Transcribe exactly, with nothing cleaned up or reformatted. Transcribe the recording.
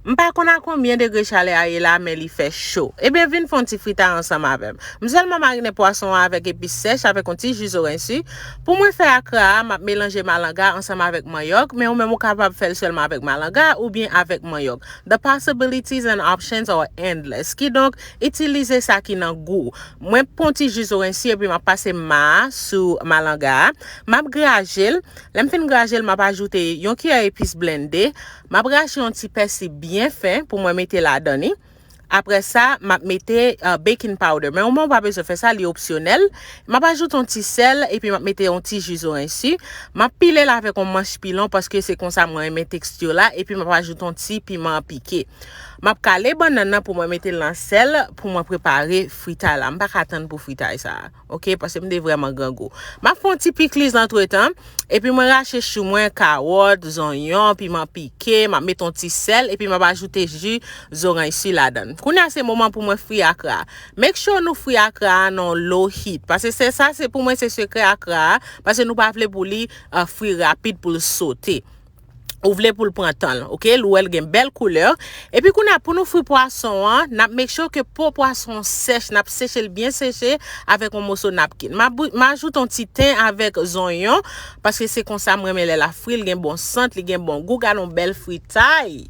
M pa konn a konbyen degre chalè a ye la, men li fè cho. Ebyen, vin fè yon ti fritay ansanm avè m. M sèlman marinen pwason an avèk epis sèch, avèk yon ti ji zoranj si. Pou mwen fè akra a, m ap melanje malanga ansanm avèk manyòk, men ou menm ou kapab fè l sèlman avèk malanga oubyen avèk manyòk. The possibilities and options are endless. Kidonk, itilize sa ki nan gou w. Mwen pran yon ti ji zoranj si epi m ap pase ma a sou malanga a. M ap graje l. Lè m fin graje l, m ap ajoute yon kiyè epis blende. M ap rache yon ti pèsi byen fen pou mwen mete ladan li. Apre sa, m ap mete uh, baking powder. Men ou menm ou pa bezwen fè sa, li opsyonèl. M ap ajoute yon ti sèl epi m ap mete yon ti ji zoranj si. M ap pile l avèk yon manch pilon paske se konsa mwen renmen teksti la. Epi m ap ajoute yon ti piman pike. M ap kale bannann nan pou mwen mete l nan sèl pou mwen prepare fritay la. M pa ka tann pou fritay sa a. Ok, paske m te vrèman grangou. M ap fè yon ti pikliz antretan. Epi mwen rache chou mwen, kawòt, zonyon, piman pike, m ap mete yon ti sèl, epi m ap ajoute ji zoranj si ladan l. Kounye a se moman pou mwen fri akra a. Make sure nou fri akra a nan low heat. Paske se sa, se pou mwen se sekrè akra a, paske nou pa vle pou li uh, fri rapid pou l sote. Ou vle pou l pran tan l, ok? L wè l gen bèl koulè. Epi kounye a pou nou fri pwason an, n ap make sure ke po pwason sèch, n ap seche l byen seche avèk yon moso napkin. M ap ajoute yon ti ten avèk zonyon, paske se konsa m renmen lè l ap fri, l gen bon sant, li gen bon gou, gade yon bèl fritay.